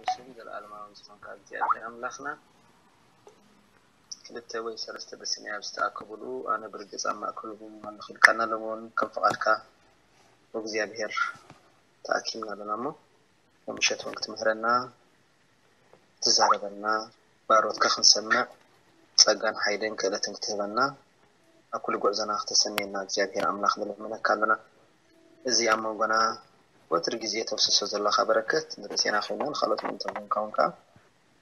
ቅዱስን ዘለኣለማውን ዝኾንካ እግዚኣብሔር ኣምላኽና፣ ክልተ ወይ ሰለስተ ብስመይ ኣብ ዝተኣከቡሉ፣ ኣነ ብርግጽ ኣብ ማእከሎም ኣለኹ ኢልካና፣ ሎሚ እውን ከም ፍቓድካ ብእግዚኣብሔር ተኣኪብና ኣለና እሞ፣ ንምሸት እውን ክትምህረና፣ ትዛረበና፣ ባሮትካ ክንሰምዕ፣ ጸጋን ሓይልን ክእለትን ክትህበና፣ ኣብ ኩሉ ጉዕዞና ክተሰንየና እግዚኣብሔር ኣምላኽ ንልምነካ ኣለና። እዚ ኣብ መንጎና ወትሪ ግዜ ተፍስሶ ዘለኻ በረከት ንርእሴና ኮይና ንኻልኦት ምእንቲ ክንከውን ከኣ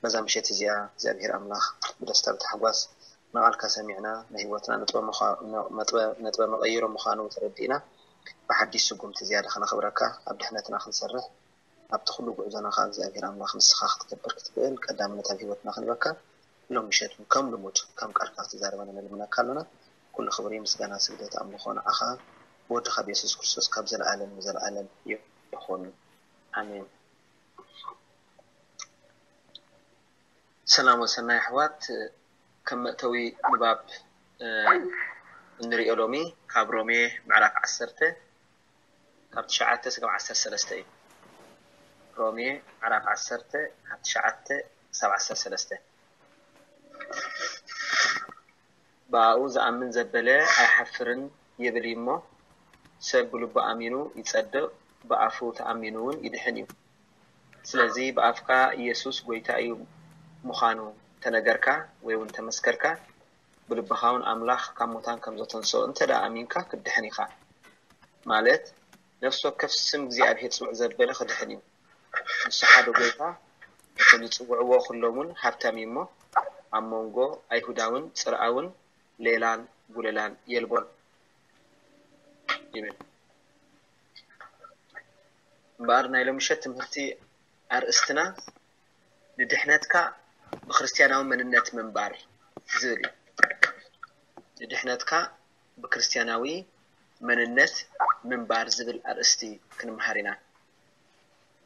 በዛ ምሸት እዚኣ እግዚኣብሔር ኣምላኽ ብደስታ ብታሕጓስ ንቓልካ ሰሚዕና ንህይወትና ነጥበ ምዃ-፣ ነጥበ፣ ነጥበ መቐይሮ ምዃኑ ተረዲእና ብሓድሽ ስጉምቲ ዝያዳ ከነኽብረካ ኣብ ድሕነትና ክንሰርሕ ኣብቲ ኩሉ ጉዕዞና ከኣ እግዚኣብሔር ኣምላኽ ንስኻ ክትገብር ክትክእል ቀዳምነት ኣብ ህይወትና ክንበካ ሎም ምሸት እውን ከም ልሙድ ከም ቃልካ ክትዛረበና ንልምነካ ኣለና። ኩሉ ክብሪ ምስጋና ስግደት ኣምልኾ ንዓኻ ብወድኻ ብየሱስ ክርስቶስ ካብ ዘለኣለም ንዘለኣለም ይኹን። ኣሜን። ሰላም ወሰናይ ኣሕዋት፣ ከም መእተዊ ንባብ፣ እ፣ እንሪኦ ሎሚ ካብ ሮሜ ምዕራፍ ዓሰርተ ካብ ትሽዓተ ስጋብ ዓሰርተ ሰለስተ እዩ። ሮሜ ምዕራፍ ዓሰርተ ካብ ትሽዓተ ክሳብ ዓሰርተ ሰለስተ። ብኣኡ ዝኣምን ዘበለ ኣይሓፍርን ይብል እዩ እሞ፣ ሰብ ብልቡ ኣሚኑ ይጸድቕ፣ ብኣፉ ተኣሚኑ እውን ይድሕን እዩ። ስለዚ ብኣፍካ ኢየሱስ ጐይታ እዩ ምዃኑ ተነገርካ ወይ እውን ተመስከርካ፣ ብልብኻ እውን ኣምላኽ ካብ ሙታን ከም ዘተንስኦ እንተ ደኣ ኣሚንካ ክትድሕን ኢኻ። ማለት ነፍሲ ወከፍ ስም እግዚኣብሔር ጽውዕ ዘበለ ክድሕን እዩ። ንሱ ሓደ ጐይታ ከም ዝጽውዕዎ ኩሎም እውን ሃብታም እዩ እሞ፣ ኣብ መንጎ ኣይሁዳውን ጽርኣውን ሌላን ጉለላን የልቦን ይብል። እምበኣር ናይ ሎምሸት ትምህርቲ ኣርእስትና ንድሕነትካ ብክርስትያናዊ መንነት ምንባር ዝብል እዩ። ንድሕነትካ ብክርስትያናዊ መንነት ምንባር ዝብል ኣርእስቲ ክንምሃር ኢና።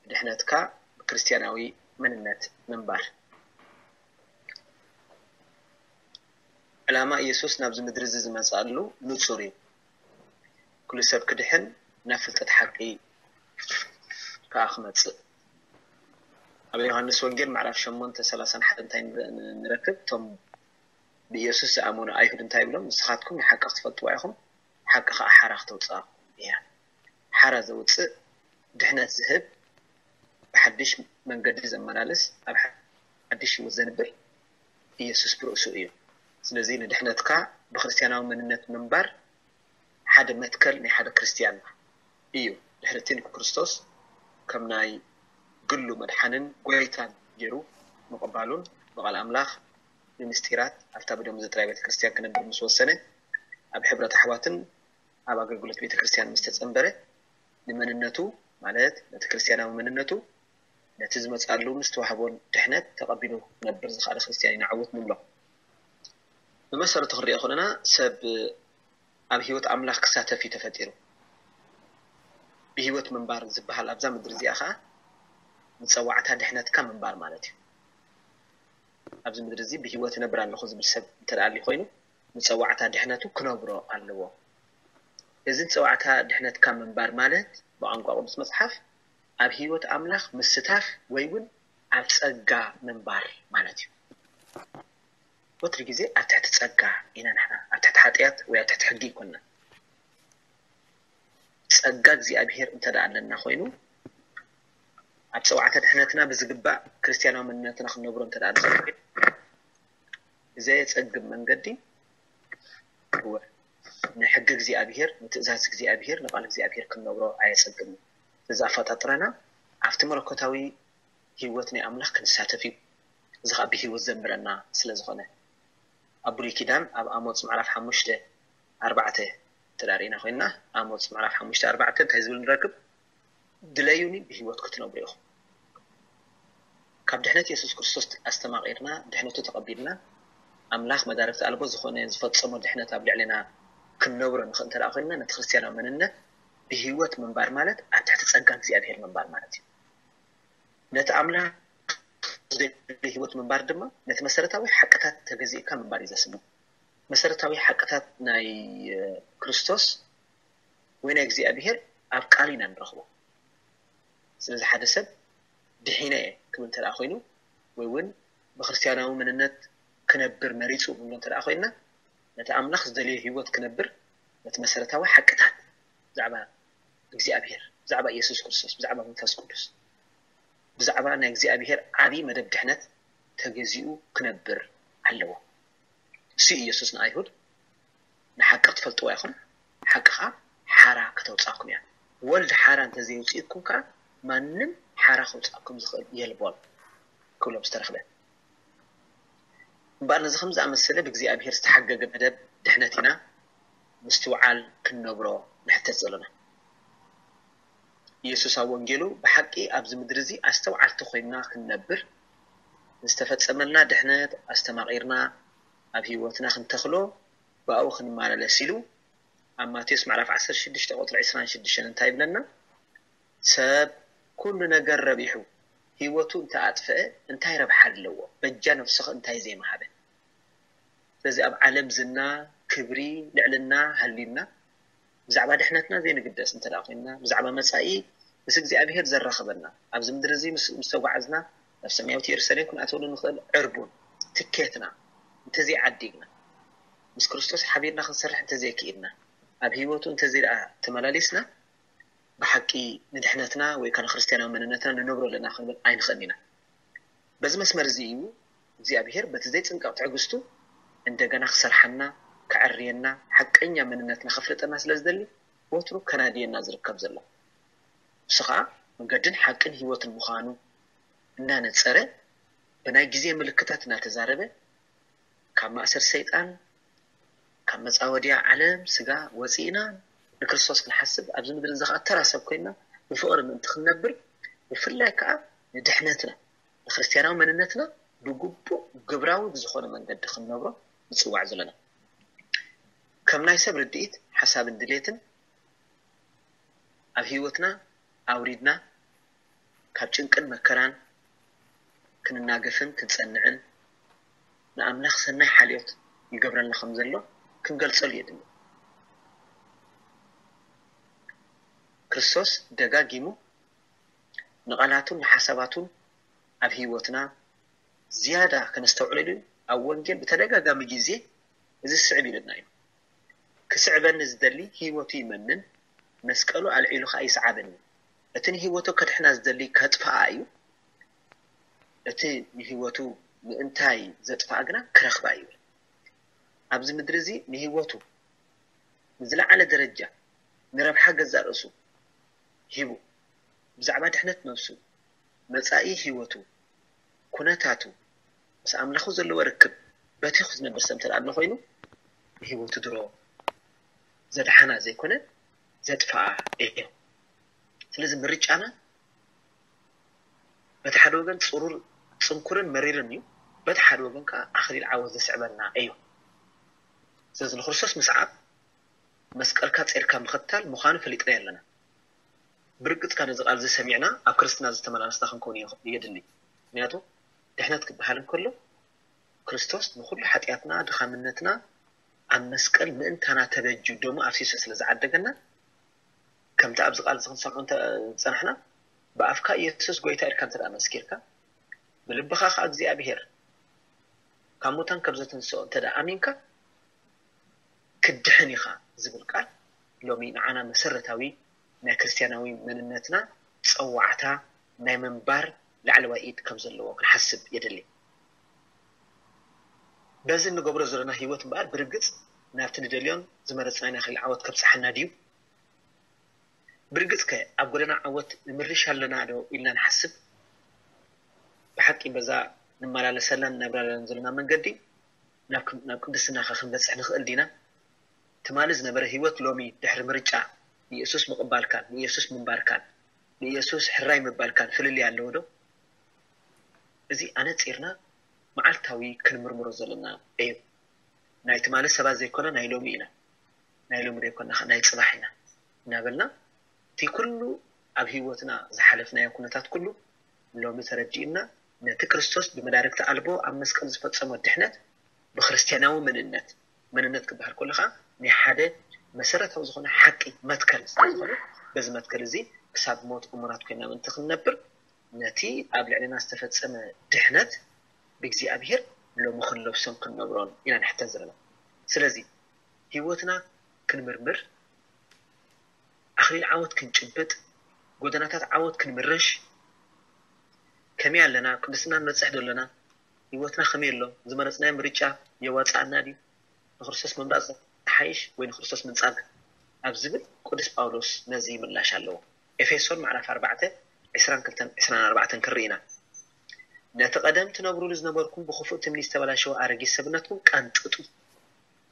ድሕነትካ ብክርስትያናዊ መንነት ምንባር። ዕላማ ኢየሱስ ናብዚ ምድሪ እዚ ዝመጽኣሉ ንጹር እዩ። ኩሉ ሰብ ክድሕን ናብ ፍልጠት ሓቂ ከኣ ክመጽእ። ኣብ ዮሃንስ ወንጌል ምዕራፍ ሸሞንተ ሰላሳን ሓደን እንታይ ንረ-፣ ንረክብ? እቶም ብኢየሱስ ዝኣመኑ ኣይሁድ እንታይ ይብሎም? ንስኻትኩም ንሓቂ ክትፈልጥዋ ኢኹም፣ ሓቂ ከኣ ሓራ ክተውጽኣኩም እያ። ሓራ ዘውጽእ፣ ድሕነት ዝህብ፣ ብሓድሽ መንገዲ ዘመላልስ፣ ኣብ ሓድሽ ህይወት ዘንብር ኢየሱስ ብርእሱ እዩ። ስለዚ ንድሕነትካ ብክርስትያናዊ መንነት ምንባር ሓደ መትከል ናይ ሓደ ክርስትያን እዩ። ድሕሪ እቲ ንክርስቶስ ከም ናይ ግሉ መድሓንን ጐይታን ገይሩ ምቕባሉን ብቓል ኣምላኽ ብምስጢራት ኣብታ ብደሙ ዘጥርያ ቤተ ክርስትያን ክነብር ምስ ወሰነ፣ ኣብ ሕብረት ኣሕዋትን ኣብ ኣገልግሎት ቤተ ክርስትያን ምስ ተጸንበረ፣ ንመንነቱ፣ ማለት ነቲ ክርስትያናዊ መንነቱ፣ ነቲ ዝመጽኣሉ ንዝተዋህቦን ድሕነት ተቐቢሉ ክነብር ዝኸኣለ ክርስትያን ኢና ዕዉት ንብሎ። ብመሰረቱ ክንሪኦ ከለና ሰብ ኣብ ህይወት ኣምላኽ ክሳተፍ እዩ ተፈጢሩ። ብህይወት ምንባር ዝበሃል ኣብዛ ምድሪ እዚኣ ኸኣ ንጸዋዕታ ድሕነትካ ምንባር ማለት እዩ። ኣብዚ ምድሪ እዚ ብህይወት እነብር ኣለኹ ዝብል ሰብ እንተ ደኣ ኣልዩ ኮይኑ ንጸዋዕታ ድሕነቱ ክነብሮ ኣለዎ። እዚ ንጸዋዕታ ድሕነትካ ምንባር ማለት ብቋንቋ ቅዱስ መጽሓፍ ኣብ ህይወት ኣምላኽ ምስታፍ ወይ እውን ኣብ ጸጋ ምንባር ማለት እዩ። ወትሪ ግዜ ኣብ ትሕቲ ጸጋ ኢና ንሕና፣ ኣብ ትሕቲ ሓጢኣት ወይ ኣብ ትሕቲ ሕጊ ኣይኮንና። ጸጋ እግዚኣብሔር እንተ ደኣ ኣለና ኮይኑ ኣብ ጸዋዕታ ድሕነትና ብዝግባእ ክርስትያናዊ መንነትና ክንነብሮ እንተ ደኣ ንኽእል ብዘየጸግም መንገዲ እወ፣ ንሕጊ እግዚኣብሔር፣ ንትእዛዝ እግዚኣብሔር፣ ንቓል እግዚኣብሔር ክንነብሮ ኣየጸግምን። እዚ ኣፈጣጥራና ኣብቲ መለኮታዊ ህይወት ናይ ኣምላኽ ክንሳተፍ እዩ። እዚ ኸኣ ብህይወት ዘንብረና ስለ ዝኾነ። ኣብ ብሉይ ኪዳን ኣብ ኣሞጽ ምዕራፍ ሓሙሽተ ኣርባዕተ ተዳሪእና ኮይንና፣ ኣሞጽ ምዕራፍ ሓሙሽተ ኣርባዕተ እንታይ ዝብል ንረክብ? ድለዩኒ ብህይወት ክትነብሩ ኢኹም። ካብ ድሕነት የሱስ ክርስቶስ ኣስተማቒርና፣ ድሕነቱ ተቐቢልና፣ ኣምላኽ መዳርግቲ ኣልቦ ዝኾነ ዝፈጸሞ ድሕነት ኣብ ልዕሌና ክንነብሮ ንኽእል እንተ ደኣ ኮይንና፣ ነቲ ክርስትያናዊ መንነት ብህይወት ምንባር ማለት ኣብ ትሕቲ ጸጋ እግዚኣብሔር ምንባር ማለት እዩ። ነቲ ኣምላኽ ዝደሊ ህይወት ምንባር ድማ ነቲ መሰረታዊ ሓቅታት ተገዚእካ ምንባር እዩ ዘስምዕ። መሰረታዊ ሓቅታት ናይ፣ እ፣ ክርስቶስ ወይ ናይ እግዚኣብሔር ኣብ ቃል ኢና ንረኽቦ። ስለዚ ሓደ ሰብ ድሒነ እየ፣ ክብል እንተ ደኣ ኮይኑ፣ ወይ እውን ብክርስትያናዊ መንነት ክነብር መሪጹ ንብሎ እንተ ደኣ ኮይንና፣ ነቲ ኣምላኽ ዝደልዮ ህይወት ክነብር፣ ነቲ መሰረታዊ ሓቅታት ብዛዕባ እግዚኣብሔር፣ ብዛዕባ ኢየሱስ ክርስቶስ፣ ብዛዕባ መንፈስ ቅዱስ፣ ብዛዕባ ናይ እግዚኣብሔር ዓቢ መደብ ድሕነት ተገዚኡ ክነብር ኣለዎ። እሱ ኢየሱስ ንኣይሁድ፣ "ንሓቂ ክትፈልጥዋ ኢኹም፣ ሓቂ ኸኣ ሓራ ከተውጻኩም እያ። ወልድ ሓራ እንተዘይውጽኢትኩም ከኣ ማንም ሓራ ከውጻኩም ዝኽእል የልቦን" ክብሎም ዝተረኽበ። እምበኣር ነዚ ከም ዝኣመሰለ ብእግዚኣብሔር ዝተሓገገ መደብ ድሕነት ኢና ምስትውዓል ክንነብሮ ንሕተት ዘለና። ኢየሱስ ኣብ ወንጌሉ፣ "ብሓቂ ኣብዚ ምድሪ እዚ ኣስተውዓልቲ ኮይንና ክንነብር፣ ዝተፈጸመልና ድሕነት ኣስተማቒርና ኣብ ህይወትና ክንተኽሎ፣ ብኣኡ ክንመላለስ" ኢሉ ኣብ ማቴዎስ ምዕራፍ ዓሰርተ ሽዱሽተ ቁጽሪ ዕስራን ሽዱሽተን እንታይ ይብለና? "ሰብ ኩሉ ነገር ረቢሑ ህይወቱ እንተ ኣጥፍአ እንታይ ረብሓ ኣለዎ? በጃ ነፍሱኸ እንታይ ዘይምሃበ?" ስለዚ ኣብ ዓለም ዝና፣ ክብሪ፣ ልዕልና ሃልዩና ብዛዕባ ድሕነትና ዘይንግደስ እንተ ደኣ ኮይንና፣ ብዛዕባ መጻኢ ምስ እግዚኣብሔር ዘራኽበና፣ ኣብዚ ምድሪ እዚ ምስ ምስ ተጓዕዝና ናብ ሰማያዊት የሩሳሌም ክንኣትወሉ ንኽእል ዕርቡን ትኬትና እንተዘይዓዲግና፣ ምስ ክርስቶስ ሓቢርና ክንሰርሕ እንተዘይክኢልና፣ ኣብ ህይወቱ እንተዘይ ደኣ ተመላሊስና፣ ብሓቂ ንድሕነትና ወይ ከኣ ንክርስትያናዊ መንነትና ንነብሮ ኣለና ክንብል ኣይንኽእልን ኢና። በዚ መስመር እዚ እዩ እግዚኣብሄር በቲ ዘይጽንቀቕ ትዕግስቱ እንደገና ክሰርሓና፣ ከዐርየና፣ ሓቀኛ መንነትና ከፍልጠና ስለ ዝደሊ ወትሩ ከናድየና ዝርከብ ዘሎ። ንሱ ኸኣ መንገድን ሓቅን ህይወትን ምዃኑ እናነጸረ፣ ብናይ ግዜ ምልክታት እናተዛረበ፣ ካብ ማእሰር ሰይጣን፣ ካብ መጻወድያ ዓለም ስጋ ወጺእና ንክርስቶስ ክንሓስብ፣ ኣብዚ ምድሪ እዚ ኸኣ ተራ ሰብ ኮይንና ብፍቕሪ ምእንቲ ክንነብር፣ ብፍላይ ከኣ ንድሕነትና፣ ንክርስትያናዊ መንነትና ብግቡእ ግብራዊ ብዝኾነ መንገዲ ክንነብሮ ንጽዋዕ ዘለና። ከም ናይ ሰብ ርድኢት፣ ሓሳብን ድሌትን ኣብ ህይወትና ኣውሪድና፣ ካብ ጭንቅን መከራን ክንናገፍን ክንጸንዕን፣ ንኣምላኽ ሰናይ ሓልዮት ይገብረልና ከም ዘሎ ክንገልጸሉ የድሊ። ክርስቶስ ደጋጊሙ ንቓላቱን ንሓሳባቱን ኣብ ህይወትና ዝያዳ ከነስተውዕለሉ ኣብ ወንጌል ብተደጋጋሚ ግዜ እዚ ስዕብ ኢሉና እዩ። "ክስዕበኒ ዝደሊ ህይወቱ ይመንን፣ መስቀሉ ኣልዒሉ ኸኣ ይስዓበኒ። እቲ ንህይወቱ ከድሕና ዝደሊ ከጥፍኣ እዩ፣ እቲ ንህይወቱ ምእንታይ ዘጥፍኣ ግና ክረኽባ እዩ" ይብል። ኣብዚ ምድሪ እዚ ንህይወቱ ንዝለዓለ ደረጃ ንረብሓ ገዛእ ርእሱ ሂቡ፣ ብዛዕባ ድሕነት ነብሱ፣ መጻኢ ህይወቱ፣ ኩነታቱ፣ ምስ ኣምላኹ ዘለዎ ርክብ በቲኹ ዝነብር ሰብ እንተ ደኣ ኣሎ ኮይኑ፣ ንህይወቱ ድሮ ዘድሓና ዘይኮነ ዘጥፍኣ እዩ። ስለዚ ምርጫና በቲ ሓደ ወገን ጽሩር፣ ጽንኩርን መሪርን እዩ፣ በቲ ሓደ ወገን ከኣ ኣኽሊል ዓወት ዘስዕበና እዩ። ስለዚ ንክርስቶስ ምስዓብ መስቀልካ ጼርካ ምኽታል ምዃኑ ፈሊጥናዮ ኣለና። ብርግጽ ከኣ ነዚ ቃል እዚ ሰሚዕና ኣብ ክርስትና ዝተመላለስና ክንከውን የኽ-፣ የድሊ። ምኽንያቱ ድሕነት ክበሃል እንከሎ ክርስቶስ ንኹሉ ሓጢኣትና፣ ድኻምነትና ኣብ መስቀል ምእንታና ተበጅዩ ደሙ ኣፍሲሱ ስለ ዝዓደገና፣ ከምቲ ኣብዚ ቃል እዚ ክንሰምዖ እንተ ዝጸናሕና፣ ብኣፍካ ኢየሱስ ጐይታ ኢልካ እንተ ደኣ መስኪርካ፣ ብልብኻ ኸኣ እግዚኣብሄር ካብ ሙታን ከም ዘተንስኦ እንተ ደኣ ኣሚንካ፣ ክትድሕን ኢኻ ዝብል ቃል ሎሚ ንዓና መሰረታዊ ናይ ክርስትያናዊ መንነትና ጸዋዕታ ናይ ምንባር ላዕለዋይ ኢድ ከም ዘለዎ ክንሓስብ የድሊ። በዚ እንገብሮ ዘለና ህይወት እምበኣር ብርግጽ ናብቲ ንደልዮን ዝመረጽናዮ ናይ ኣኽሊል ዓወት ከብጽሓና ድዩ? ብርግጽ ከ ኣብ ጎደና ዓወት ንምርሽ ኣለና ዶ ኢልና ንሓስብ? ብሓቂ በዛ ንመላለሰላን ንነብረላን ዘለና መንገዲ ናብ ክ-፣ ናብ ቅድስና ከ ክንበጽሕ ንኽእል ዲና? ትማሊ ዝነበረ ህይወት ሎሚ ድሕሪ ምርጫ ንኢየሱስ ምቕባልካን ንኢየሱስ ምንባርካን ንኢየሱስ ሕራይ ምባልካን ፍልልይ ኣለዎ ዶ? እዚ ኣነጺርና መዓልታዊ ክንምርምሮ ዘለና እዩ። ናይ ትማሊ ሰባት ዘይኮና ናይ ሎሚ ኢና። ናይ ሎሚ ዘይኮና ኸ ናይ ጽባሕ ኢና እናበልና፣ እቲ ኩሉ ኣብ ህይወትና ዝሓለፍናዮ ኩነታት ኩሉ ሎሚ ተረዲእና፣ ነቲ ክርስቶስ ብመዳርግቲ ኣልቦ ኣብ መስቀል ዝፈጸሞ ድሕነት ብክርስትያናዊ መንነት፣ መንነት ክበሃል ከሎ ኸኣ ናይ ሓደ መሰረታዊ ዝኾነ ሓቂ መትከል ስለ ዝኾነ፣ በዚ መትከል እዚ ክሳብ ሞት እሙናት ኮይና ምእንቲ ክንነብር፣ ነቲ ኣብ ልዕልና ዝተፈጸመ ድሕነት ብእግዚኣብሔር ሎሚ ክንለብሶን ክንነብሮን ኢና ንሕተት ዘለና። ስለዚ ህይወትና ክንምርምር፣ ኣኽሊል ዓወት ክንጭብጥ፣ ጎደናታት ዓወት ክንምርሽ፣ ከመይ ኣለና? ቅድስና ንበጽሕ ዶ ኣለና? ህይወትና ከመይ ኣሎ? ዝመረጽናዮ ምርጫ የዋጽኣና ድዩ? ንክርስቶስ ምምራጽ ዝሓይሽ ወይ ንክርስቶስ ምንጻግ? ኣብ ዝብል ቅዱስ ጳውሎስ ነዚ ምላሽ ኣለዎ። ኤፌሶን ምዕራፍ ኣርባዕተ ዕስራን ክልተን ዕስራን ኣርባዕተን ክርኢ ኢና። ነቲ ቀደም ትነብሩሉ ዝነበርኩም ብኽፉእ ትምኒ ዝተበላሸወ ኣረጊት ሰብነትኩም ቀንጥጡ፣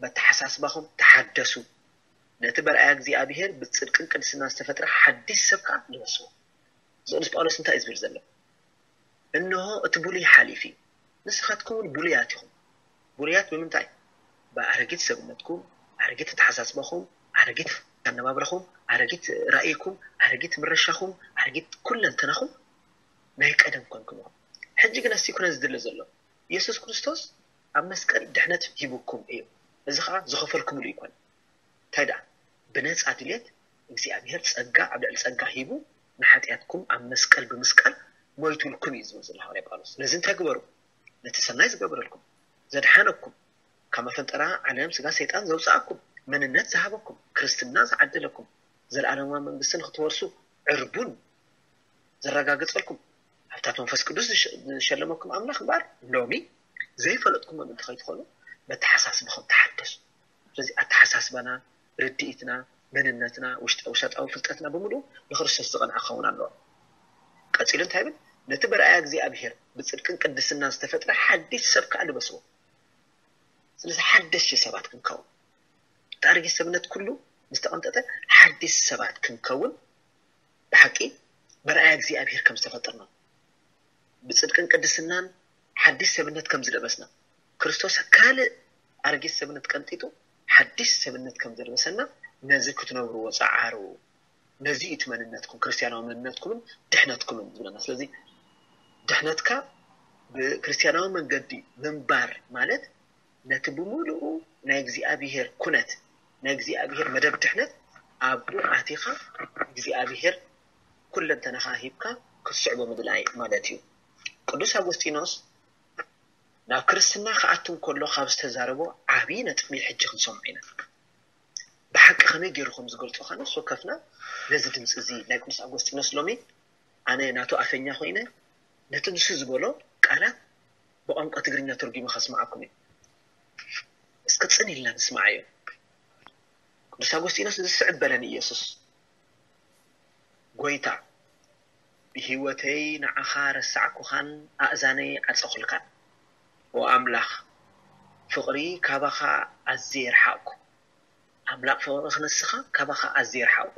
በተሓሳስባኹም ተሓደሱ፣ ነቲ በርኣያ እግዚኣብሔር ብጽድቅን ቅድስና ዝተፈጥረ ሓዲስ ሰብ ከኣ ልበስዎ። እዚ ቅዱስ ጳውሎስ እንታይ እዩ ዝብል ዘሎ? እንሆ እቲ ብሉይ ሓሊፉ እዩ፣ ንስኻትኩም እውን ብሉያት ኢኹም። ብሉያት ብምንታይ? ብኣረጊት ሰብነትኩም፣ ኣረጊት ኣተሓሳስባኹም፣ ኣረጊት ኣነባብራኹም፣ ኣረጊት ራእይኩም፣ ኣረጊት ምረሻኹም፣ ኣረጊት ኩለንተናኹም ናይ ቀደም ኮንኩም ኢኹም። ሕጂ ግን ኣስቲ ኩነ ዝድለ ዘሎ፣ የሱስ ክርስቶስ ኣብ መስቀል ድሕነት ሂቡኩም እዩ። እዚ ኸዓ ዝኸፈልኩምሉ ይኮን። እንታይ ደኣ? ብነጻ ድሌት እግዚኣብሔር ጸጋ ኣብ ልዕሊ ጸጋ ሂቡ ንሓጢኣትኩም ኣብ መስቀል ብምስቃል ሞይቱልኩም እዩ ዝብል ዘሎ ሃዋርያ ጳውሎስ። ነዚ እንታይ ግበሩ? ነቲ ሰናይ ዝገበረልኩም፣ ዘድሓነኩም፣ ካብ መፈንጠራ ዓለም ስጋ ሰይጣን ዘውፅኣኩም፣ መንነት ዝሃበኩም፣ ክርስትና ዝዓደለኩም፣ ዘለኣለማዊ መንግስቲ ንክትወርሱ ዕርቡን ዘረጋገጸልኩም፣ ሃብታት መንፈስ ቅዱስ ዝሸ- ዝሸለመኩም ኣምላኽ እምበኣር ሎሚ ዘይፈለጥኩሞም እንተኸይትኾኑ በተሓሳስብኹም ተሓደሱ። ስለዚ ኣተሓሳስባና፣ ርድኢትና፣ መንነትና፣ ውሽጣ ውሳጣዊ ፍልጠትና ብምሉኡ ንክርስቶስ ዝቐንዐ ክኸውን ኣለዎ። ቀጺሉ እንታይ ይብል? ነቲ በርኣያ እግዚኣብሔር ብጽድቅን ቅድስናን ዝተፈጥረ ሓዲስ ሰብ ከኣ ልበስዎ። ስለዚ ሓደሽቲ ሰባት ክንከውን፣ እቲ ኣረጊት ሰብነት ኩሉ ምስ ተቐንጠጠ ሓዲስ ሰባት ክንከውን ብሓቂ በርኣያ እግዚኣብሔር ከም ዝተፈጠርና፣ ብጽድቅን ቅድስናን ሓዲስ ሰብነት ከም ዝለበስና፣ ክርስቶስ ካልእ ኣረጊት ሰብነት ቀንጢጡ ሓዲስ ሰብነት ከም ዘልበሰና፣ ነዚ ክትነብርዎ ጸዓሩ። ነዚ እዩ እቲ መንነትኩም፣ ክርስትያናዊ መንነትኩምን ድሕነትኩምን ዝብለና። ስለዚ ድሕነትካ ብክርስትያናዊ መንገዲ ምንባር ማለት ነቲ ብምሉኡ ናይ እግዚኣብሔር ኩነት፣ ናይ እግዚኣብሔር መደብ ድሕነት ኣብኡ ኣቲኻ እግዚኣብሔር ኩለንተናኻ ሂብካ ክትስዕቦ ምድላይ ማለት እዩ። ቅዱስ ኣጎስጢኖስ ናብ ክርስትና ክኣቱ እንከሎ ካብ ዝተዛረቦ ዓብዪ ነጥቢ ሕጂ ክንሰምዖ ኢና። ብሓቂ ከመይ ገይሩ ከም ዝገልጾ ከኣ ንሱ ከፍና ነዚ ድምፂ እዚ ናይ ቅዱስ ኣጎስጢኖስ ሎሚ ኣነ ናቱ ኣፈኛ ኮይነ ነቲ ንሱ ዝበሎ ቃላት ብቋንቋ ትግርኛ ተርጉመ ከስምዓኩም እዩ። እስከ ጽን ኢልና ንስምዓዮ። ቅዱስ ኣጎስጢኖስ እዚ ስዕብ በለኒ ኢየሱስ ጎይታ፣ ብህይወተይ ንዓኻ ረሳዕኩኻን ኣእዛነይ ዓጸኹልካን። ኦ ኣምላኽ፣ ፍቕሪ ካባኻ ኣዝየ ረሓቕኩ። ኣምላኽ ፍቕሪ ክነስኻ ካባኻ ኣዝየ ረሓቕኩ።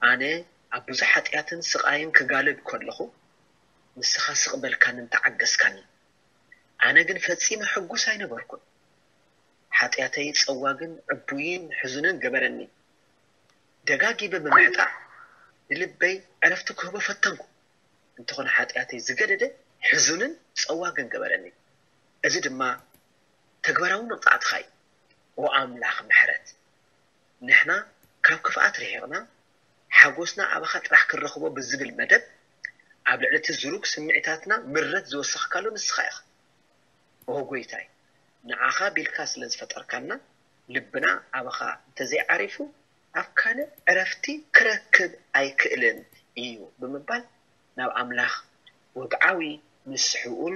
ኣነ ኣብ ብዙሕ ሓጢኣትን ስቓይን ክጋልብ ከለኹ፣ ንስኻ ስቕ በልካንን ተዓገስካንን። ኣነ ግን ፈጺመ ሕጉስ ኣይነበርኩን። ሓጢኣተይ ጸዋግን ዕቡይን ሕዙንን ገበረኒ። ደጋጊመ ብምሕጣእ ንልበይ ዕረፍቲ ክህቦ ፈተንኩ። እንተኾነ ሓጢኣተይ ዝገደደ ሕዙንን ጸዋግን ገበረኒ። እዚ ድማ ተግባራዊ መቕጻዕትኻ እዩ። ኦ ኣምላኽ ምሕረት፣ ንሕና ካብ ክፍኣት ርሒቕና ሓጎስና ኣባኻ ጥራሕ ክንረኽቦ ብዝብል መደብ ኣብ ልዕሊ እቲ ዝሩግ ስምዒታትና ምረት ዝወሰኽካሉ ንስኻ ኢኻ። ኦ ጎይታይ፣ ንዓኻ ቢልካ ስለ ዝፈጠርካና ልብና ኣባኻ እንተዘይዓሪፉ ኣብ ካልእ ዕረፍቲ ክረክብ ኣይክእልን እዩ ብምባል ናብ ኣምላኽ ወግዓዊ ንስሕኡን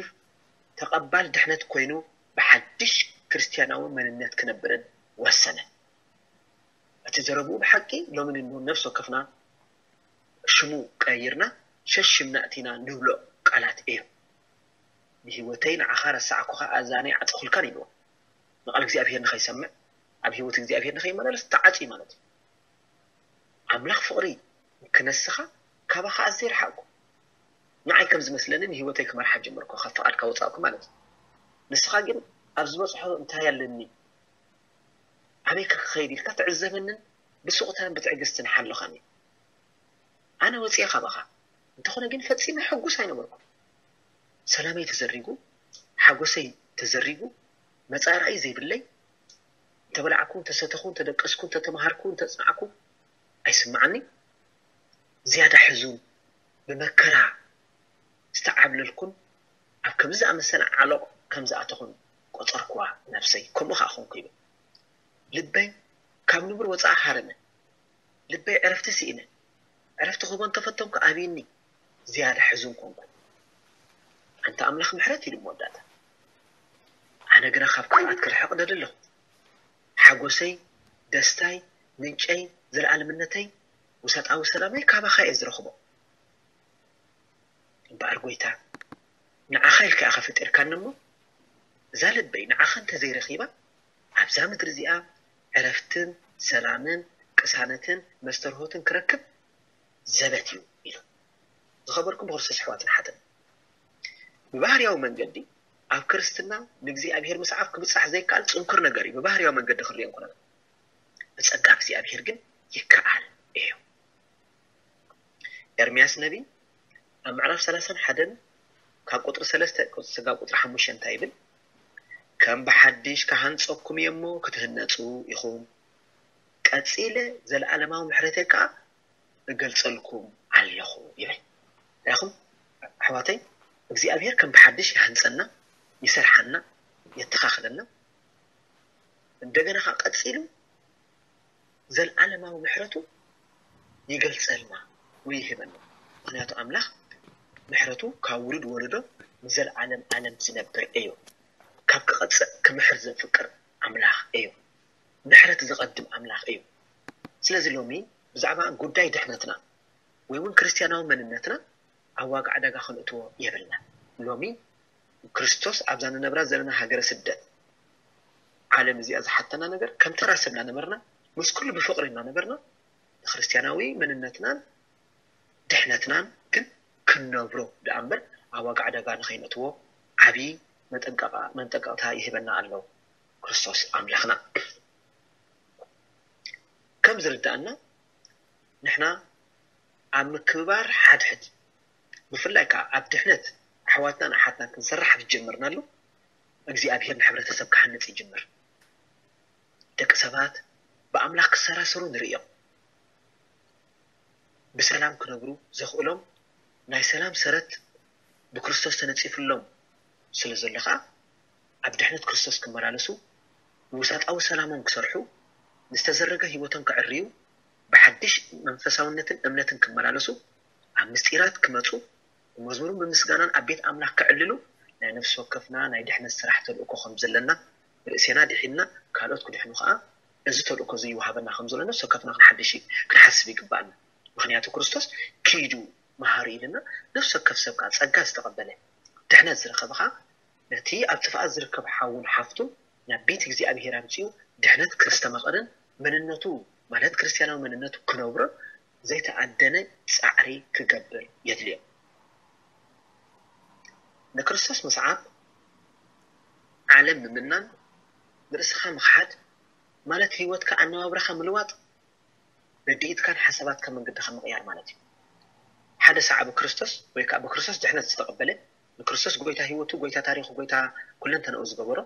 ተቐባል ድሕነት ኮይኑ ብሓድሽ ክርስትያናዊ መንነት ክነብርን ወሰነ። እቲ ዘረብኡ ብሓቂ ሎሚ ንንሆ ነፍሲ ወከፍና ሽሙ ቀይርና ሸሽም ናእቲና ንብሎ ቃላት እዮም። ብህይወተይ ንዓኻ ረሳዕኩኻ ኣእዛነይ ዓጸኹልካን ኢልዎ። ንቓል እግዚኣብሔር ንኸይሰምዕ ኣብ ህይወት እግዚኣብሔር ንኸይመላለስ ተዓጽዩ ማለት እዩ። ኣምላኽ ፍቕሪ ክነስኻ ካባኻ ኣዝየ ረሓቕኩ። ንዓይ ከም ዝመስለኒ ንህይወተይ ክመርሓ ጀመርኩ፣ ካብ ፍቓድካ ወጻእኩ ማለት እዩ። ንስኻ ግን ኣብ ዝበጽሖ እንታይ ኣለኒ ኣበይ ከ ክኸይድ ኢልካ ትዕዘበንን ብስቕታን ብትዕግስትን ሓልኻኒ። ኣነ ወፂኤ ካባኻ እንተኾነ ግን ፈፂመ ሕጉስ ኣይነበርኩን። ሰላመይ ተዘሪጉ፣ ሓጎሰይ ተዘሪጉ፣ መፃኢ ራእይ ዘይብለይ፣ እንተበላዕኩ፣ እንተሰተኹ፣ እንተደቀስኩ፣ እንተተምሃርኩ፣ እንተፅናዕኩ ኣይስማዓኒ። ዝያዳ ሕዙን ብመከራ ዝተዓብለልኩን ኣብ ከምዚ ዝኣመሰለ ዓሎቕ ከም ዝኣተኹን ቆጸርኩዋ ነብሰይ፣ ከምኡ ኸኣ ኾንኩ ይብል። ልበይ ካብ ንቡር ወጻኢ ሃረመ፣ ልበይ ዕረፍቲ ስኢነ፣ ዕረፍቲ ክህቦ እንተፈተንኩ ኣብዩኒ፣ ዝያዳ ሕዙን ኮንኩ። ኣንታ ኣምላኽ ምሕረት ኢሉ መወዳእታ። ኣነ ግና ካብ ካልኣት ክርሕቕ ደሊ ኣለኹ። ሓጎሰይ፣ ደስታይ፣ ምንጨይ፣ ዘለኣለምነተይ፣ ውሳጣዊ ሰላመይ ካባኻ እየ ዝረኽቦ። እምበኣር ጎይታ፣ ንዓኻ ኢልካ ኢኻ ፈጢርካኒ እሞ፣ እዛ ልበይ ንዓኻ እንተዘይረኺባ፣ ኣብዛ ምድሪ እዚኣ ዕረፍትን ሰላምን ቅሳነትን መስተርሆትን ክረክብ ዘበት እዩ ኢሉ። ዝኸበርኩም ብክርስቶስ ኣሕዋትን ሓትን፣ ብባህርያዊ መንገዲ ኣብ ክርስትና ንእግዚኣብሔር ምስዓብ ክብጻሕ ዘይከኣል ጽንኩር ነገር እዩ። ብባህርያዊ መንገዲ ክንሪኦ እንኮለና፣ ብጸጋ እግዚኣብሔር ግን ይከኣል እዩ። ኤርምያስ ነቢ ኣብ ምዕራፍ ሰላሳን ሓደን ካብ ቁጽሪ ሰለስተ ስጋብ ቁጽሪ ሓሙሽተ እንታይ ይብል? ከም ብሓድሽ ክሃንጸኩም እየ እሞ ክትህነጹ ኢኹም፣ ቀጺለ ዘለኣለማዊ ምሕረተይ ከኣ እገልጸልኩም ኣለኹ ይብል። ርኢኹም ኣሕዋተይ፣ እግዚኣብሔር ከም ብሓድሽ ይሃንጸና፣ ይሰርሓና፣ የተኻኽለና። እንደገና ከኣ ቀጺሉ ዘለኣለማዊ ምሕረቱ ይገልጸልና ወይ ይህበና። ምኽንያቱ ኣምላኽ ምሕረቱ ካብ ውሉድ ወለዶ ንዘለኣለም ኣለም ዝነብር እዩ። ካብ ክቐጽዕ ክምሕር ዘፍቅር ኣምላኽ እዩ። ምሕረት ዝቐድም ኣምላኽ እዩ። ስለዚ ሎሚ ብዛዕባ ጉዳይ ድሕነትና ወይ እውን ክርስትያናዊ መንነትና ኣብ ዋጋ ዕዳጋ ክንእትዎ የብልና። ሎሚ ክርስቶስ ኣብዛ ንነብራ ዘለና ሃገረ ስደት፣ ዓለም እዚኣ ዝሓተና ነገር ከም ተራ ሰብ እናነበርና፣ ምስ ኩሉ ብፍቕሪ እናነበርና፣ ንክርስትያናዊ መንነትናን ድሕነትናን ግን ክንነብሮ ደኣ እምበር ኣብ ዋጋ ዕዳጋ ንኸይነእትዎ ዓብዪ መጠንቀቓ-፣ መጠንቀቕታ ይህበና ኣሎ ክርስቶስ ኣምላኽና። ከም ዝርድኣና ንሕና ኣብ ምክብባር ሓድሕድ ብፍላይ ከዓ ኣብ ድሕነት ኣሕዋትናን ኣሓትናን ክንሰርሕ ብዝጀመርናሉ እግዚኣብሔር ንሕብረተሰብ ክሃንጽ ይጅምር። ደቂ ሰባት ብኣምላኽ ክሰራሰሩ ንርእዮም። ብሰላም ክነብሩ ዘኽእሎም ናይ ሰላም ሰረት ብክርስቶስ ተነጺፍሎም ስለ ዘሎ ኸኣ ኣብ ድሕነት ክርስቶስ ክመላለሱ፣ ንውሳጣዊ ሰላሞም ክሰርሑ፣ ንዝተዘረገ ህይወቶም ከዕርዩ፣ ብሓድሽ መንፈሳውነትን እምነትን ክመላለሱ፣ ኣብ ምስጢራት ክመጹ፣ ብመዝሙርን ብምስጋናን ኣብ ቤት ኣምላኽ ክዕልሉ ናይ ነፍሲ ወከፍና ናይ ድሕነት ስራሕ ተልእኮ ከም ዘለና ርእሴና ድሒንና ካልኦት ክድሕኑ ኸኣ እዚ ተልእኮ እዚ ይወሃበና ከም ዘሎ ነፍሲ ወከፍና ክንሓድሽ ክንሓስብ ይግባኣና። ምኽንያቱ ክርስቶስ ኪዱ መሃሩ ኢልና ነፍሲ ወከፍ ሰብ ከኣ ጸጋ ዝተቐበለ ድሕነት ዝረኸበ ኸኣ ነቲ ኣብ ጥፍኣት ዝርከብ ሓውን ሓፍቱን ናብ ቤት እግዚኣብሔር ኣምጺኡ ድሕነት ከስተማቕርን መንነቱ ማለት ክርስትያናዊ መንነቱ ክነብሮን ዘይተኣደነ ጻዕሪ ክገብር የድልዮ። ንክርስቶስ ምስዓብ ዓለም ምምናን ንርእስኻ ምኽሓድ ማለት ህይወትካ ኣነባብራኻ ምልዋጥ ረድኢትካን ሓሳባትካ መንገድኻ ምቕያር ማለት እዩ። ሓደ ሰዓቢ ክርስቶስ ወይ ከዓ ብክርስቶስ ድሕነት ዝተቐበለ ንክርስቶስ ጎይታ ህይወቱ፣ ጎይታ ታሪኹ፣ ጎይታ ኩለንተናኡ ዝገበሮ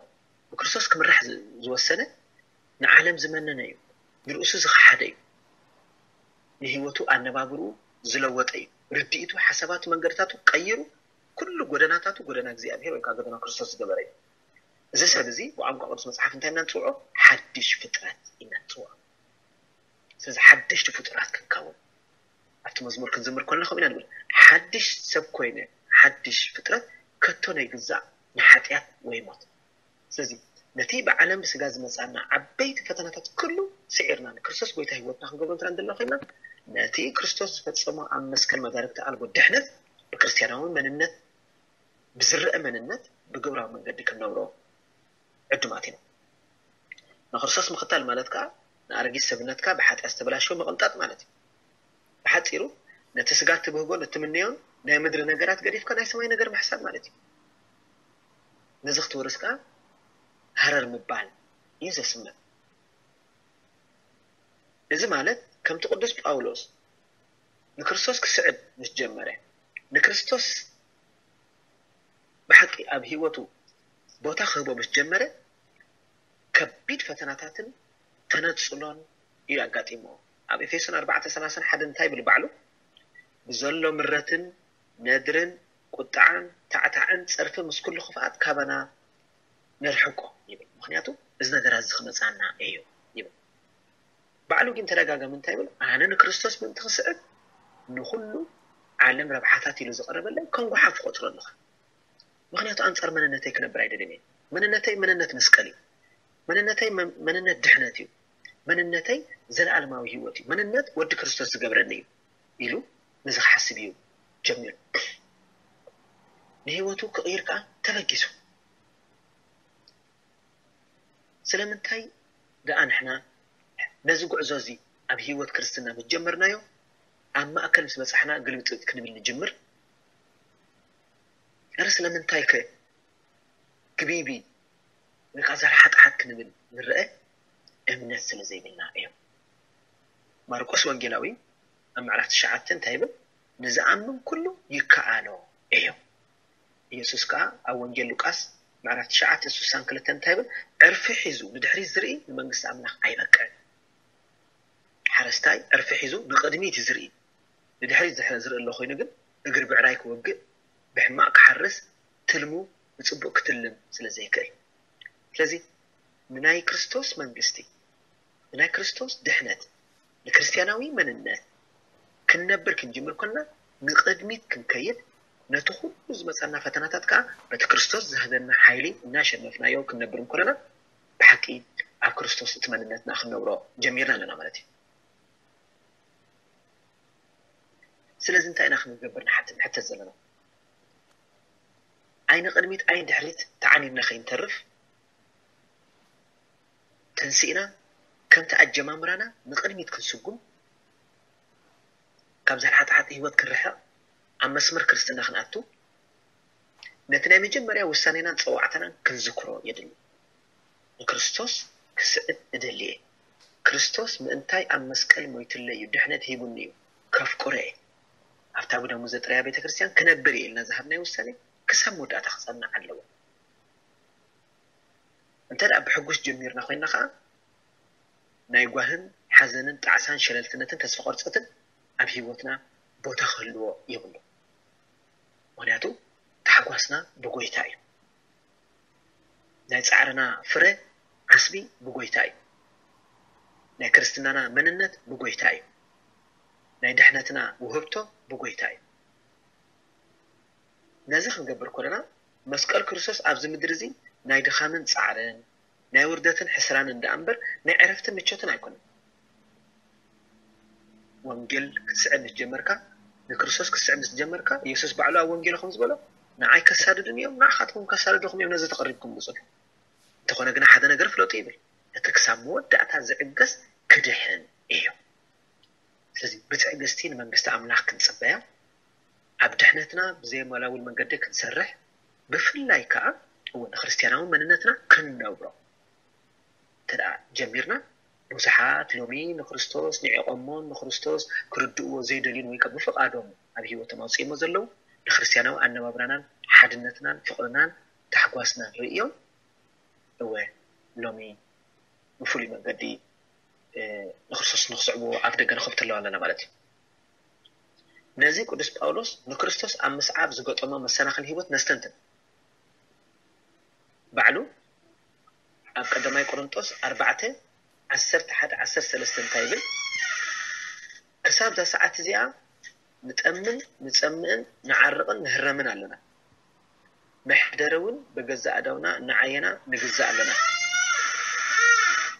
ብክርስቶስ ክምራሕ ዝ-፣ ዝወሰነ ንዓለም ዝመነነ እዩ። ንርእሱ ዝኸሓደ እዩ። ንህይወቱ ኣነባብርኡ ዝለወጠ እዩ። ርድኢቱ፣ ሓሳባቱ፣ መንገድታቱ ቀይሩ ኩሉ ጎደናታቱ ጎደና እግዚኣብሔር ወይ ከዓ ጎደና ክርስቶስ ዝገበረ እዩ። እዚ ሰብ እዚ ብቋንቋ ቅዱስ መጽሓፍ እንታይ ኢና ንጽውዖ? ሓድሽ ፍጥረት ኢና ንጽውዖ። ስለዚ ሓደሽቲ ፍጡራት ክንከውን ኣብቲ መዝሙር ክንዝምር ከለና ከምኡ ኢና ንብል፣ ሓድሽ ሰብ ኮይነ ሓድሽ ፍጥረት ከቶ ነይግዛእ ንሓጢኣት ወይ ሞት። ስለዚ ነቲ ብዓለም ብስጋ ዝመጻና ዓበይቲ ፈተናታት ኩሉ ስዒርና ንክርስቶስ ጎይታ ህይወትና ክንገብሮ እንትና እንደለና ኮይና ነቲ ክርስቶስ ዝፈጸሞ ኣብ መስቀል መዳርግቲ ኣልቦ ድሕነት ብክርስትያናዊ መንነት ብዝረአ መንነት ብግብራዊ መንገዲ ክንነብሮ ዕዱማት ኢና። ንክርስቶስ ምኽታል ማለት ከኣ ንኣረጊት ሰብነትካ ብሓጢኣት ዝተበላሸወ ምቕንጣጥ ማለት እዩ። ብሓጺሩ ነቲ ስጋ እትብህጎን እትምነዮን ናይ ምድሪ ነገራት ገዲፍካ ናይ ሰማይ ነገር ምሕሳብ ማለት እዩ። ነዚ ክትወርስ ከኣ ሃረር ምባል እዩ ዘስምዕ። እዚ ማለት ከምቲ ቅዱስ ጳውሎስ ንክርስቶስ ክስዕብ ምስ ጀመረ፣ ንክርስቶስ ብሓቂ ኣብ ህይወቱ ቦታ ክህቦ ምስ ጀመረ፣ ከቢድ ፈተናታትን ተነጽሎን እዩ ኣጋጢምዎ። ኣብ ኤፌሶን ኣርባዕተ ሰላሳን ሓደን እንታይ ይብል ባዕሉ? ብዘሎ ምረትን ነድርን ቁጥዓን ታዕታዕን ጸርፊ ምስ ኩሉ ክፍኣት ካባና ነርሕቆ ይብል። ምኽንያቱ እዚ ነገራት እዚ ክመጽኣና እዩ ይብል። ባዕሉ ግን ተደጋጋሚ እንታይ ይብል? ኣነ ንክርስቶስ ምእንቲ ክስዕብ ንኹሉ ዓለም ረብሓታት ኢሉ ዝቐረበለይ ከም ጓሓፍ ክቆጽሮ ኣለኹ። ምኽንያቱ ኣንጻር መንነተይ ክነብር ኣይደልን እየ። መንነተይ መንነት መስቀል እዩ። መንነተይ መ- መንነት ድሕነት እዩ። መንነተይ ዘለኣለማዊ ህይወት እዩ። መንነት ወዲ ክርስቶስ ዝገብረኒ እዩ ኢሉ ነዚ ክሓስብ እዩ ጀሚሩ። ንህይወቱ ክቕይር ከዓ ተበጊሱ። ስለምንታይ ደኣ ንሕና ነዚ ጉዕዞ እዚ ኣብ ህይወት ክርስትና ምስ ጀመርናዮ ኣብ ማእከል ምስ በጻሕና ግልብጥብጥ ክንብል ንጅምር? እረ ስለምንታይ ከ ግቢቢ ወይ ከዓ ዘርሓጥሓጥ ክንብል ንረአ? እምነት ስለ ዘይብልና እዩ። ማርቆስ ወንጌላዊ ኣብ ምዕራፍ ትሽዓተ እንታይ ይብል? ንዝኣምን ኩሉ ይከኣሎ እዩ። ኢየሱስ ከዓ ኣብ ወንጌል ሉቃስ ምዕራፍ ትሽዓተ ስሳን ክልተን እንታይ ይብል? ዕርፊ ሒዙ ንድሕሪት ዝርኢ ንመንግስቲ ኣምላኽ ኣይበቅዕን። ሓረስታይ ዕርፊ ሒዙ ንቕድሚት እዩ ዝርኢ። ንድሕሪት ዝሕ- ዝርኢ ኣሎ ኮይኑ ግን እግሪ ብዕራይ ክወግእ፣ ብሕማቕ ክሓርስ፣ ትልሙ ብጽቡቕ ክትልም ስለ ዘይክእል። ስለዚ ንናይ ክርስቶስ መንግስቲ፣ ንናይ ክርስቶስ ድሕነት፣ ንክርስትያናዊ መንነት ክንነብር ክንጅምር ኮና ንቕድሚት ክንከይድ ነቲ ኩሉ ዝመፀና ፈተናታት ከዓ በቲ ክርስቶስ ዝህበና ሓይሊ እናሸነፍናዮ ክንነብር እንኮለና ብሓቂ ኣብ ክርስቶስ እቲ መንነትና ክንነብሮ ጀሚርና ኣለና ማለት እዩ። ስለዚ እንታይ ኢና ክንገብር ንሓትን ሕተት ዘለና? ኣይ ንቕድሚት ኣይ ንድሕሪት ተዓኒድና ከይንተርፍ ተንሲእና ከምቲ ኣጀማምራና ንቕድሚት ክንስጉም ካብ ዘርሓጥሓጥ ህይወት ክንርሕቕ ኣብ መስመር ክርስትና ክንኣቱ ነቲ ናይ መጀመርያ ውሳኔናን ጸዋዕታናን ክንዝክሮ የድሊ። ንክርስቶስ ክስዕብ እደሊ እየ። ክርስቶስ ምእንታይ ኣብ መስቀል ሞይቱለይ እዩ፣ ድሕነት ሂቡኒ እዩ፣ ከፍቅሮ እየ። ኣብታ ብደሙ ዘጥረያ ቤተ ክርስቲያን ክነብር እየ ኢልና ዝሃብናዮ ውሳኔ ክሳብ መወዳእታ ክጸንዕ ኣለዎ። እንተ ደኣ ብሕጉስ ጀሚርና ኮይንና ከኣ ናይ ጓህን ሓዘንን ጣዕሳን ሸለልትነትን ተስፋ ቆርፀትን ኣብ ህይወትና ቦታ ክህልዎ የብሉ። ምክንያቱ ታሕጓስና ብጎይታ እዩ። ናይ ፃዕርና ፍረ ዓስቢ ብጎይታ እዩ። ናይ ክርስትናና መንነት ብጎይታ እዩ። ናይ ድሕነትና ውህብቶ ብጎይታ እዩ። ነዚ ክንገብር ከለና መስቀል ክርስቶስ ኣብዚ ምድሪ እዚ ናይ ድኻምን ፃዕርን ናይ ውርደትን ሕስራን እንዳ እምበር ናይ ዕረፍትን ምቾትን ኣይኮነን። ወንጌል ክትስዕብ ምስ ጀመርካ፣ ንክርስቶስ ክትስዕብ ምስ ጀመርካ፣ ኢየሱስ ባዕሉ ኣብ ወንጌሉ ከም ዝበሎ ንዓይ ከሳድዱን እዮም፣ ንዓኻትኩም ከሳድዱኹም እዮም፣ ነዚ ተቐሪብኩም ምፁ። እንተኾነ ግና ሓደ ነገር ፍለጡ ይብል፣ እቲ ክሳብ መወዳእታ ዝዕገስ ክድሕን እዩ። ስለዚ ብትዕግስቲ ንመንግስቲ ኣምላኽ ክንጽበያ፣ ኣብ ድሕነትና ብዘየማላውል መንገዲ ክንሰርሕ፣ ብፍላይ ከኣ እውን ክርስትያናዊ መንነትና ክንነብሮ እንተ ደኣ ጀሚርና፣ ብዙሓት ሎሚ ንክርስቶስ ንዒቖሞን ንክርስቶስ ክርድእዎ ዘይደልዩን ወይ ከኣ ብፍቓዶም ኣብ ህይወቶም ኣውፅእሞ ዘለዉ ንክርስትያናዊ ኣነባብራናን ሓድነትናን ፍቕርናን ታሕጓስናን ርእዮም እወ ሎሚ ብፍሉይ መንገዲ ንክርስቶስ ንክስዕብዎ ኣፍ ደገ ንኸፍተሎም ኣለና ማለት እዩ። ነዚ ቅዱስ ጳውሎስ ንክርስቶስ ኣብ ምስዓብ ዝገጠሞ መሰናኽል ህይወት ነስተንትን። ባዕሉ ኣብ ቀዳማይ ቆሮንጦስ ኣርባዕተ ዓሰርተ ሓደ ዓሰርተ ሰለስተ እንታይ ይብል? ክሳብ እዛ ሰዓት እዚኣ ንጠምን ንጸምእን ንዓርቕን ንህረምን ኣለና። መሕደረ እውን ብገዛእ ኣእዳውና እናዓየና ንግዛእ ኣለና።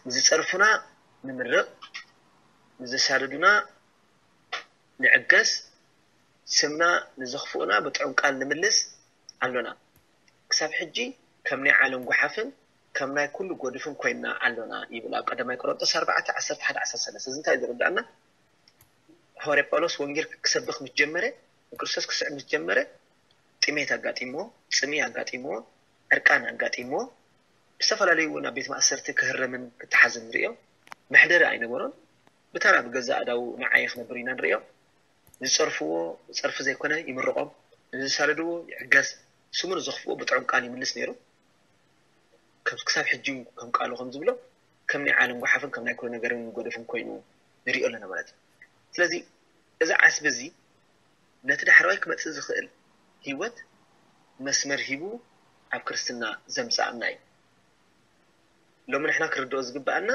ንዝጸርፉና ንምርቕ፣ ንዝሳደዱና ንዕገስ፣ ስምና ንዘኽፍኡና ብጥዑም ቃል ንምልስ ኣሎና። ክሳብ ሕጂ ከም ናይ ዓለም ጓሓፍን ከም ናይ ኩሉ ጎድፍን ኮይንና ኣሎና ይብል ኣብ ቀዳማይ ቆሮንጦስ ኣርባዕተ ዓሰርተ ሓደ ዓሰርተ ሰለስተ። እዚ እንታይ እዩ ዘረድኣና? ሃዋርያ ጳውሎስ ወንጌል ክሰብኽ ምስ ጀመረ፣ ንክርስቶስ ክስዕብ ምስ ጀመረ፣ ጥሜት ኣጋጢምዎ፣ ጽምኢ ኣጋጢምዎ፣ ዕርቃን ኣጋጢምዎ፣ ብዝተፈላለዩ እውን ኣብ ቤት ማእሰርቲ ክህረምን ክተሓዝን ንርእዮ። መሕደሪ ኣይነበሮን። ብተራ ብገዛእ ኣእዳዉ ንዓየ ክነብር ኢና ንርእዮ። ዝጸርፍዎ ጸርፊ ዘይኮነ ይምርቖም፣ ንዝሳደድዎ ይዕገስ፣ ስሙ ንዘኽፍኦ ብጥዑም ቃል ይምልስ ነይሩ። ከም ክሳብ ሕጂ እውን ከም ቃሉ ከም ዝብሎ ከም ናይ ዓለም ጓሓፍን ከም ናይ ኩሉ ነገርን ጎደፍን ኮይኑ ንሪኦ ኣለና ማለት እዩ። ስለዚ እዚ ዓስቢ እዚ ነቲ ዳሕረዋይ ክመጽእ ዝኽእል ህይወት መስመር ሂቡ ኣብ ክርስትና ዘምፅኣና እዩ። ሎሚ ንሕና ክርድኦ ዝግብኣና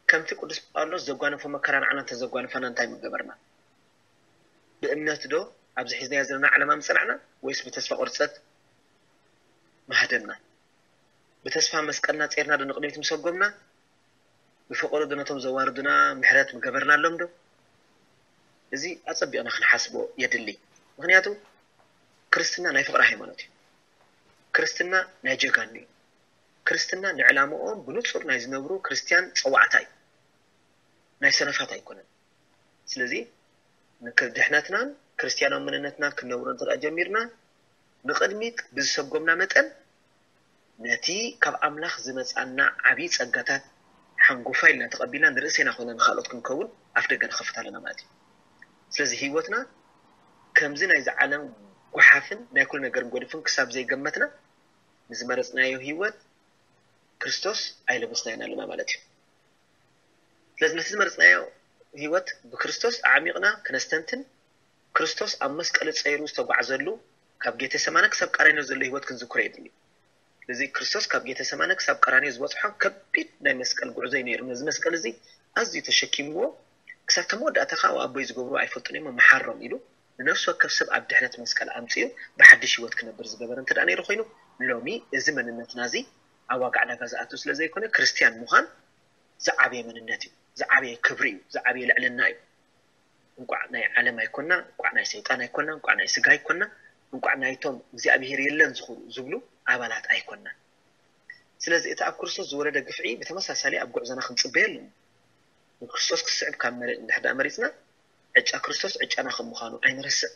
ከምቲ ቅዱስ ጳውሎስ ዘጓነፎ መከራ ንዓና እንተዘጓንፋና እንታይ ምገበርና? ብእምነት ዶ ኣብዚ ሒዝናዮ ዘለና ዓለማ ምጸናዕና ወይስ ብተስፋ ቁርጸት ምሃደምና? ብተስፋ መስቀልና ጼርና ዶ ንቕድሚት ምሰጎምና? ብፍቕሪ ዶ ነቶም ዘዋርዱና ምሕረት ምገበርናሎም ዶ? እዚ ኣጸቢቕና ክንሓስቦ የድሊ። ምኽንያቱ ክርስትና ናይ ፍቕሪ ሃይማኖት እዩ። ክርስትና ናይ ጀጋኑ እዩ። ክርስትና ንዕላምኦም ብንጹር ናይ ዝነብሩ ክርስትያን ጸዋዕታ እዩ። ናይ ሰነፋት ኣይኮነን። ስለዚ ንክድሕነትናን ክርስትያናዊ መንነትናን ክንነብሮ እንተ ጀሚርና ንቕድሚት ብዝሰጎምና መጠን ነቲ ካብ ኣምላኽ ዝመጻና ዓብዪ ጸጋታት ሓንጎፋ ኢልና ተቐቢልና ንርእሰና ኮይና ንኻልኦት ክንከውን ኣፍ ደገ ንኸፍት ኣለና ማለት እዩ። ስለዚ ህይወትና ከምዚ ናይዚ ዓለም ጓሓፍን ናይ ኩሉ ነገርን ጎዲፍን ክሳብ ዘይገመትና ንዝመረጽናዮ ህይወት ክርስቶስ ኣይለበስናዮን ኣለና ማለት እዩ። ስለዚ ነቲ ዝመረጽናዮ ህይወት ብክርስቶስ ኣዕሚቕና ክነስተንትን ክርስቶስ ኣብ መስቀል ጸይሩ ዝተጓዕዘሉ ካብ ጌቴሰማነ ክሳብ ቀራንዮ ዘሎ ህይወት ክንዝክሮ የድሊ። ስለዚ ክርስቶስ ካብ ጌቴሰማነ ክሳብ ቀራንዮ ዝበጽሖ ከቢድ ናይ መስቀል ጉዕዞ እዩ ነይሩ። ነዚ መስቀል እዚ ኣዝዩ ተሸኪምዎ ክሳብ መወዳእታ ከዓ ኣቦይ ዝገብርዎ ኣይፈልጡን እዮም መሓሮም ኢሉ ንነፍሲ ወከፍ ሰብ ኣብ ድሕነት መስቀል ኣምፅኡ ብሓድሽ ህይወት ክነብር ዝገበረ እንተ ነይሩ ኮይኑ ሎሚ እዚ መንነትና እዚ ኣብ ዋጋ ዕዳጋ ዝኣቱ ስለ ዘይኮነ ክርስትያን ምዃን ዝዓበየ መንነት እዩ፣ ዝዓበየ ክብሪ እዩ፣ ዝዓበየ ልዕልና እዩ። እንቋዕ ናይ ዓለም ኣይኮና፣ እንቋዕ ናይ ሰይጣን ኣይኮና፣ እንቋዕ ናይ ስጋ ኣይኮና፣ እንቋዕ ናይቶም እግዚኣብሄር የለን ዝኽሩ ዝብሉ ኣባላት ኣይኮና። ስለዚ እቲ ኣብ ክርስቶስ ዝወረደ ግፍዒ ብተመሳሳሊ ኣብ ጉዕዞና ክንጽበዮ ኣለና። ንክርስቶስ ክስዕብ ካብ መረ- እንድሕር ደኣ መሪጽና ዕጫ ክርስቶስ ዕጫና ከም ምዃኑ ኣይንረስዕ።